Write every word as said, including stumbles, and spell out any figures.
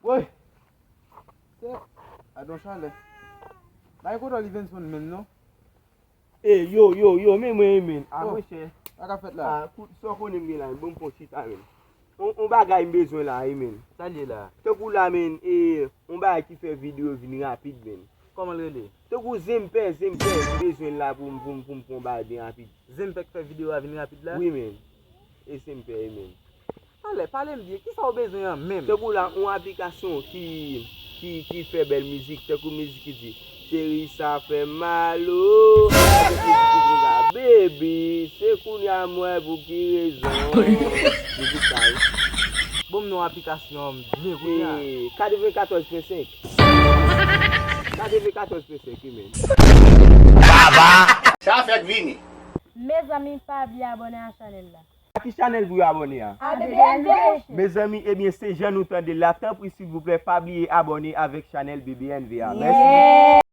Woy! Se, a don chalè. Bay kote Livingston menm non. E yo, yo, yo, men mwen, men. A, oh, monchè. Sa ka fèt la? A, kout, sa w konnen m gen la, bon, m pran chita, men. On, on bagay m bezwen la, wi, men. Sa l ye la? Tankou la, men, e, on bagay ki fè videyo vin rapid, men. Kòman l rele? Tankou Zenpè, Zenpè, m bezwen l la pou m, pou m, pou m pran bagay byen rapid. Zenpè k fè videyo a vin rapid la? Wi, men. E Zenpè, wi, men. Talè, pale m byen, kisa w bezwen an menm? Tankou la, on aplikasyon ki, ki, ki fè bèl mizik, tankou mizik ki di, Cheri, sa fè m mal, o. Avèk mizik ki konsa, Baby, se kounye a m wè pou ki rezon. Mizik sa, wi. Bon, m non aplikasyon an byen kounye a. E, katrevenkatòz pwen senk. Katrevenkatòz pwen senk, wi, men. Sa fèk vini. Mezanmi, pa bliye abòne a chanèl la. A ki chanèl pou yo abòne a? A B B N V. Mezanmi, ebyen, se jan nou tande l la. Tanpri, silvouplè, pa bliye abòne avèk chanèl B B N V a. Mèsi.